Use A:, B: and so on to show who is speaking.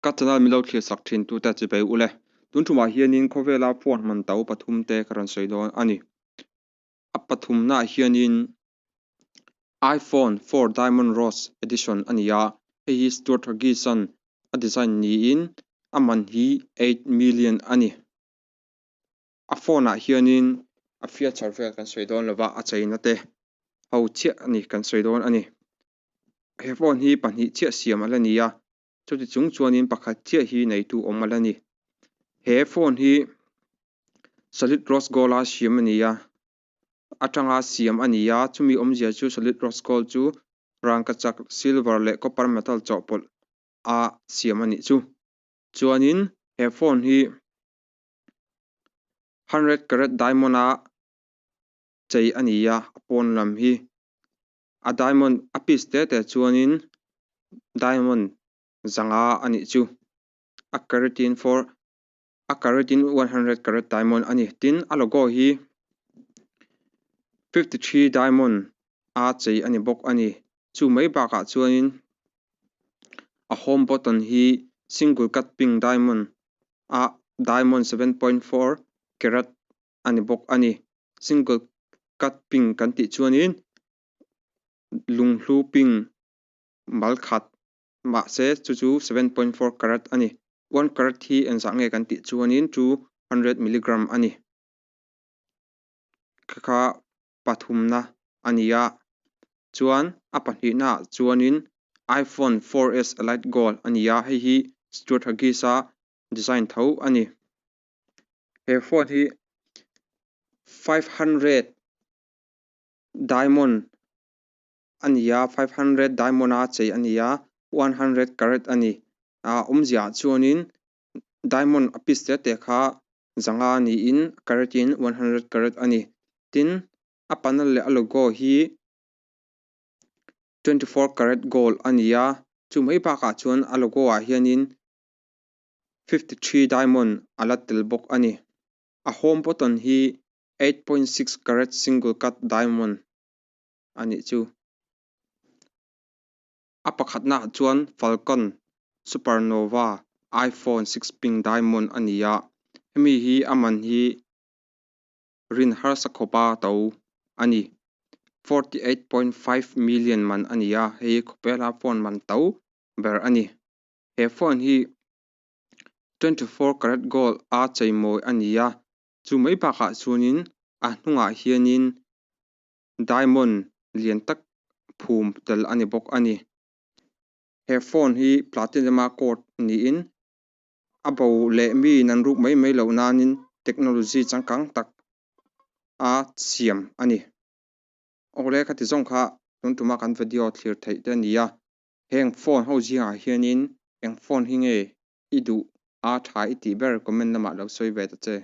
A: Ka channel min lo thlir sak thin tute chipei ule. Tun tumah hianin khawvela phone man to pathum te ka rawn sawi dawn a ni. A pathumnaah hianin iPhone 4 Diamond Rose Edition a ni a, hei hi Stuart Huggies-a'n a design niin a man hi 8 million a ni. A phone ah hianin a feature vel kan sawi dawn lova, a cheina te ho chiah a ni kan sawi dawn a ni. He phone hi pahnih chiah siam a la ni a, chuti chung chuanin pakhat chiah hi neitu awm a la ni. He phone hi solid rose gold a siam a ni a, atanga siam a ni a, chumi awmzia chu solid rose gold chu rangkachak, silver leh copper metal chawhpawlh a siam a nih chu. Chuanin he phone hi 100 carat diamond a chei a ni a, a pawn lam hi a diamond a piece te te chuanin diamond 500 a nih chu. A carat in four a carat in 100 carat diamond a ni. Tin, a logo hi 53 diamond a chei a ni bawk a ni. Chu mai bakah chuanin a home button hi single cut pink diamond a diamond 7.4 carat a ni bawk a ni. Single cut pink kan tih chuanin lunghlu pink mal khat mahse chu chu 7.4 carat a ni. 1 carat hi engzah nge kan tih chuanin 200 milligram a ni. Kha pathumna a ni a, chuan a pahnihnaah chuanin iPhone 4S Elite Gold a ni a, hei hi Stuart Huggies a design tho a ni. He phone hi 500 diamond a ni a, 500 diamond a chei a ni a, 100 carat a ni. A awmzia ah chuanin diamond a piece te te kha 500 niin carat in 100 carat a ni. Tin, a panel leh a logo hi 24 carat gold a ni a, chu mai bakah chuan a logo ah hianin 53 diamond a la tel bawk a ni. A home button hi 8.6 carat single cut diamond a nih chu. A pakhatnaah chuan Falcon Supernova iPhone 6 Pink Diamond a ni a, hemi hi a man hi rin harsa khawpa to a ni. 48.5 million man a ni a, hei hi khawpela phone man to ber a ni. He phone hi 24 carat gold a cheimawi a ni a, chu mai bakah chuanin a hnungah hianin diamond lian tak phum tel a ni bawk a ni. He phone hi platinum a coat niin a bo leh mi nan ruk mai mai loh nanin technology changkang tak a siam a ni. Awle, khati zawng kha tun tuma kan video thlir theih te a ni a, heng phone ho zingah hianin eng phone hi nge i duh a tha i tih ber comment lamah lo sawi ve ta che.